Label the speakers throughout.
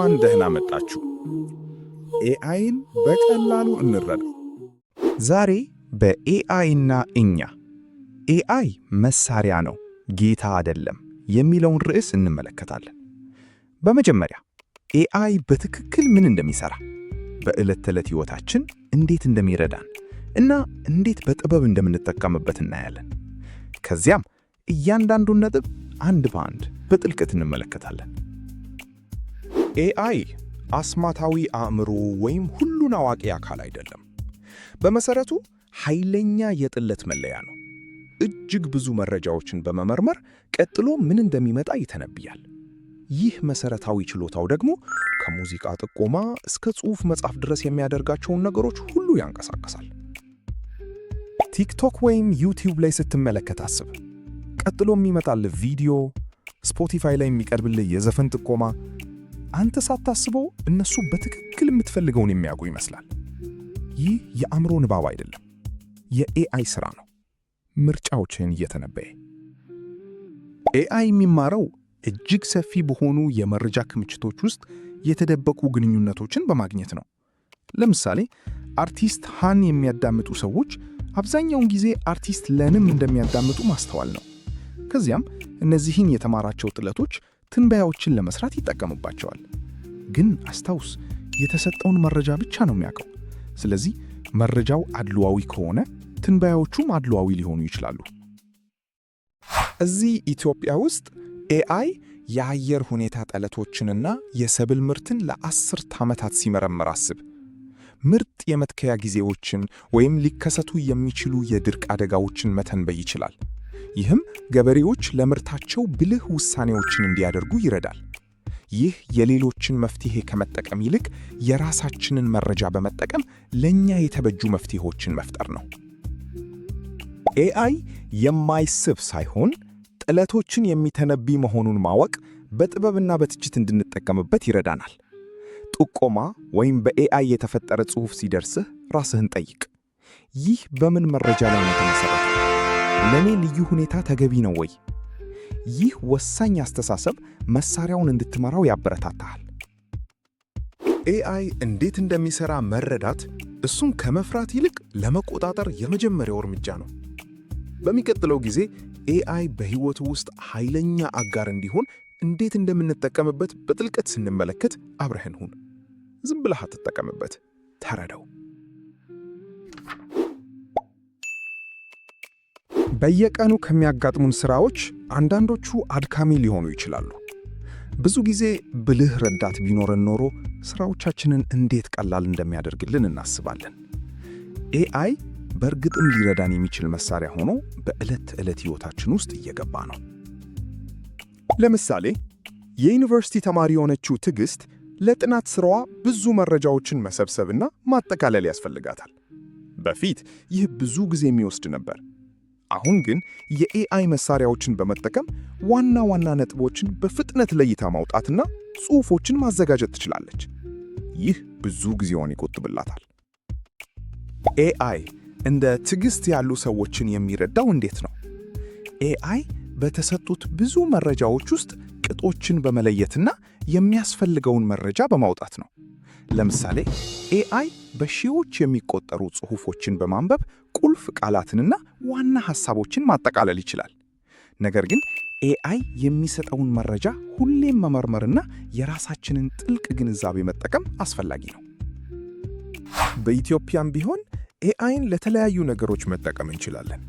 Speaker 1: እንኳን ደህና መጣችሁ። AI ን በቀላሉ እንረዳ። ዛሬ በ AI እና እኛ፣ AI መሳሪያ ነው ጌታ አይደለም የሚለውን ርዕስ እንመለከታለን። በመጀመሪያ AI በትክክል ምን እንደሚሰራ፣ በዕለት ተዕለት ሕይወታችን እንዴት እንደሚረዳን እና እንዴት በጥበብ እንደምንጠቀምበት እናያለን። ከዚያም እያንዳንዱን ነጥብ አንድ በአንድ በጥልቀት እንመለከታለን። AI አስማታዊ አእምሮ ወይም ሁሉን አዋቂ አካል አይደለም። በመሰረቱ ኃይለኛ የጥለት መለያ ነው። እጅግ ብዙ መረጃዎችን በመመርመር ቀጥሎ ምን እንደሚመጣ ይተነብያል። ይህ መሰረታዊ ችሎታው ደግሞ ከሙዚቃ ጥቆማ እስከ ጽሑፍ መጻፍ ድረስ የሚያደርጋቸውን ነገሮች ሁሉ ያንቀሳቅሳል። ቲክቶክ ወይም ዩቲዩብ ላይ ስትመለከት አስብ። ቀጥሎ የሚመጣልህ ቪዲዮ፣ ስፖቲፋይ ላይ የሚቀርብልህ የዘፈን ጥቆማ፣ አንተ ሳታስበው እነሱ በትክክል የምትፈልገውን የሚያውቁ ይመስላል። ይህ የአእምሮ ንባብ አይደለም፣ የ AI ሥራ ነው። ምርጫዎችን እየተነበየ። AI የሚማረው እጅግ ሰፊ በሆኑ የመረጃ ክምችቶች ውስጥ የተደበቁ ግንኙነቶችን በማግኘት ነው። ለምሳሌ አርቲስት ሀን የሚያዳምጡ ሰዎች አብዛኛውን ጊዜ አርቲስት ለንም እንደሚያዳምጡ ማስተዋል ነው። ከዚያም እነዚህን የተማራቸው ጥለቶች ትንበያዎችን ለመስራት ይጠቀሙባቸዋል። ግን አስታውስ፣ የተሰጠውን መረጃ ብቻ ነው የሚያውቀው። ስለዚህ መረጃው አድሏዊ ከሆነ ትንበያዎቹም አድሏዊ ሊሆኑ ይችላሉ። እዚህ ኢትዮጵያ ውስጥ AI የአየር ሁኔታ ጥለቶችንና የሰብል ምርትን ለ10 ዓመታት ሲመረምር አስብ። ምርጥ የመትከያ ጊዜዎችን ወይም ሊከሰቱ የሚችሉ የድርቅ አደጋዎችን መተንበይ ይችላል። ይህም ገበሬዎች ለምርታቸው ብልህ ውሳኔዎችን እንዲያደርጉ ይረዳል። ይህ የሌሎችን መፍትሄ ከመጠቀም ይልቅ የራሳችንን መረጃ በመጠቀም ለእኛ የተበጁ መፍትሄዎችን መፍጠር ነው። AI የማይስብ ሳይሆን ጥለቶችን የሚተነብይ መሆኑን ማወቅ በጥበብና በትችት እንድንጠቀምበት ይረዳናል። ጥቆማ ወይም በ AI የተፈጠረ ጽሑፍ ሲደርስህ ራስህን ጠይቅ። ይህ በምን መረጃ ላይ ነው የተመሠረተው? ለእኔ ልዩ ሁኔታ ተገቢ ነው ወይ? ይህ ወሳኝ አስተሳሰብ መሳሪያውን እንድትመራው ያበረታታሃል። AI እንዴት እንደሚሠራ መረዳት እሱን ከመፍራት ይልቅ ለመቆጣጠር የመጀመሪያው እርምጃ ነው። በሚቀጥለው ጊዜ AI በሕይወቱ ውስጥ ኃይለኛ አጋር እንዲሆን እንዴት እንደምንጠቀምበት በጥልቀት ስንመለከት አብረህን ሁን። ዝም ብለህ አትጠቀምበት፣ ተረዳው። በየቀኑ ከሚያጋጥሙን ሥራዎች አንዳንዶቹ አድካሚ ሊሆኑ ይችላሉ። ብዙ ጊዜ ብልህ ረዳት ቢኖረን ኖሮ ሥራዎቻችንን እንዴት ቀላል እንደሚያደርግልን እናስባለን። AI በእርግጥም ሊረዳን የሚችል መሳሪያ ሆኖ በዕለት ተዕለት ሕይወታችን ውስጥ እየገባ ነው። ለምሳሌ የዩኒቨርሲቲ ተማሪ የሆነችው ትዕግስት ለጥናት ሥራዋ ብዙ መረጃዎችን መሰብሰብና ማጠቃለል ያስፈልጋታል። በፊት ይህ ብዙ ጊዜ የሚወስድ ነበር። አሁን ግን የ AI መሳሪያዎችን በመጠቀም ዋና ዋና ነጥቦችን በፍጥነት ለይታ ማውጣትና ጽሑፎችን ማዘጋጀት ትችላለች። ይህ ብዙ ጊዜዋን ይቆጥብላታል። AI እንደ ትዕግስት ያሉ ሰዎችን የሚረዳው እንዴት ነው? AI በተሰጡት ብዙ መረጃዎች ውስጥ ቅጦችን በመለየትና የሚያስፈልገውን መረጃ በማውጣት ነው። ለምሳሌ AI በሺዎች የሚቆጠሩ ጽሑፎችን በማንበብ ቁልፍ ቃላትንና ዋና ሐሳቦችን ማጠቃለል ይችላል። ነገር ግን AI የሚሰጠውን መረጃ ሁሌም መመርመርና የራሳችንን ጥልቅ ግንዛቤ መጠቀም አስፈላጊ ነው። በኢትዮጵያም ቢሆን AI ን ለተለያዩ ነገሮች መጠቀም እንችላለን።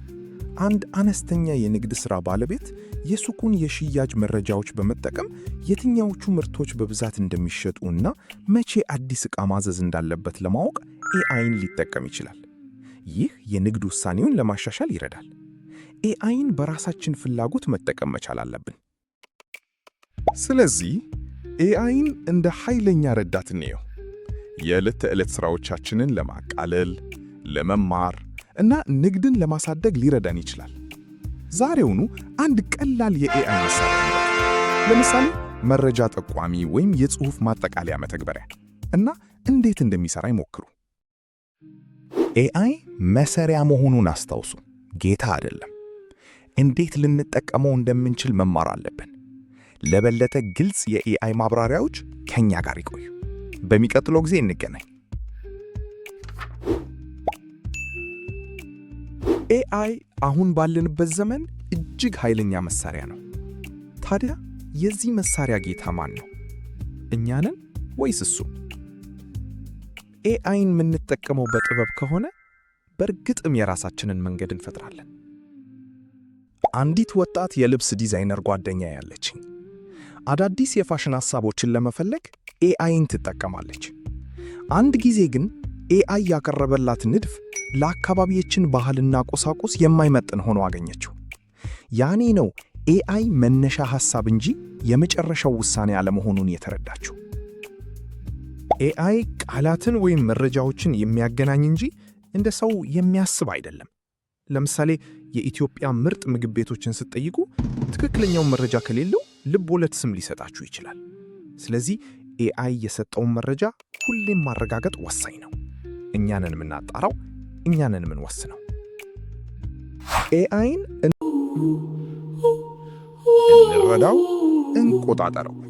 Speaker 1: አንድ አነስተኛ የንግድ ሥራ ባለቤት የሱቁን የሽያጭ መረጃዎች በመጠቀም የትኛዎቹ ምርቶች በብዛት እንደሚሸጡ እና መቼ አዲስ ዕቃ ማዘዝ እንዳለበት ለማወቅ AI ን ሊጠቀም ይችላል። ይህ የንግድ ውሳኔውን ለማሻሻል ይረዳል። AI ን በራሳችን ፍላጎት መጠቀም መቻል አለብን። ስለዚህ AI ን እንደ ኃይለኛ ረዳት እንየው። የዕለት ተዕለት ሥራዎቻችንን ለማቃለል፣ ለመማር እና ንግድን ለማሳደግ ሊረዳን ይችላል። ዛሬውኑ አንድ ቀላል የ AI መሳሪያ ምረጡ። ለምሳሌ መረጃ ጠቋሚ ወይም የጽሑፍ ማጠቃለያ መተግበሪያ፣ እና እንዴት እንደሚሠራ ይሞክሩ። AI መሳሪያ መሆኑን አስታውሱ፣ ጌታ አይደለም። እንዴት ልንጠቀመው እንደምንችል መማር አለብን። ለበለጠ ግልጽ የ AI ማብራሪያዎች ከኛ ጋር ይቆዩ። በሚቀጥለው ጊዜ እንገናኝ። AI አሁን ባለንበት ዘመን እጅግ ኃይለኛ መሳሪያ ነው። ታዲያ የዚህ መሳሪያ ጌታ ማን ነው? እኛ ነን ወይስ እሱ? AI ን የምንጠቀመው በጥበብ ከሆነ በእርግጥም የራሳችንን መንገድ እንፈጥራለን። አንዲት ወጣት የልብስ ዲዛይነር ጓደኛ ያለችኝ አዳዲስ የፋሽን ሐሳቦችን ለመፈለግ AI ን ትጠቀማለች። አንድ ጊዜ ግን AI ያቀረበላት ንድፍ ለአካባቢያችን ባህልና ቁሳቁስ የማይመጥን ሆኖ አገኘችው። ያኔ ነው AI መነሻ ሐሳብ እንጂ የመጨረሻው ውሳኔ አለመሆኑን የተረዳችው። AI ቃላትን ወይም መረጃዎችን የሚያገናኝ እንጂ እንደ ሰው የሚያስብ አይደለም። ለምሳሌ የኢትዮጵያ ምርጥ ምግብ ቤቶችን ስትጠይቁ ትክክለኛውን መረጃ ከሌለው ልብ ወለድ ስም ሊሰጣችሁ ይችላል። ስለዚህ AI የሰጠውን መረጃ ሁሌም ማረጋገጥ ወሳኝ ነው። እኛ ነን የምናጣራው፣ እኛ ነን የምንወስነው። AI ን እንረዳው፣ እንቆጣጠረው።